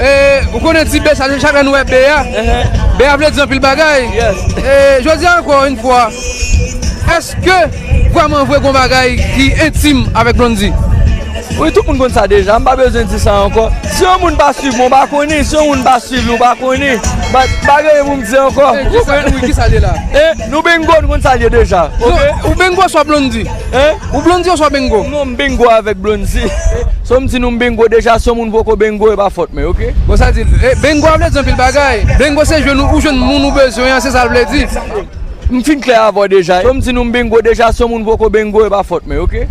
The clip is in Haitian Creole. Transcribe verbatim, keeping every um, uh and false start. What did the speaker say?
E, ou konnen ti B sa, chak lè nou wè B a, B a vle di anpil bagay. E, jodi a, ankò yon fwa, èske vrèman vre gon bagay ki entim avèk Blondy? Wi, tout moun konn sa deja, m pa bezwen di sa ankò. Si yon moun pa swiv mwen, ou pa konnen. Si yon moun pa swiv li, ou pa konnen. Ba- Bagay pou m di ankò. Kisa, wi, kisa li la? E, nou Bengo, nou konn sa li ye deja. Ou Bengo oswa Blondy? Ou Blondy oswa Bengo? Non, m Bengo avèk Blondy. So m di nou m Bengo deja, si yon moun poko Bengo, e pa fòt mwen, oke? Bon, sa di, e, Bengo a vle di anpil bagay. Bengo se jwenn ou, ou jwenn moun ou bezwen an, se sa l vle di. M fin klè avè w deja. So m di nou m Bengo deja, si yon moun poko Bengo, e pa fòt mwen, oke?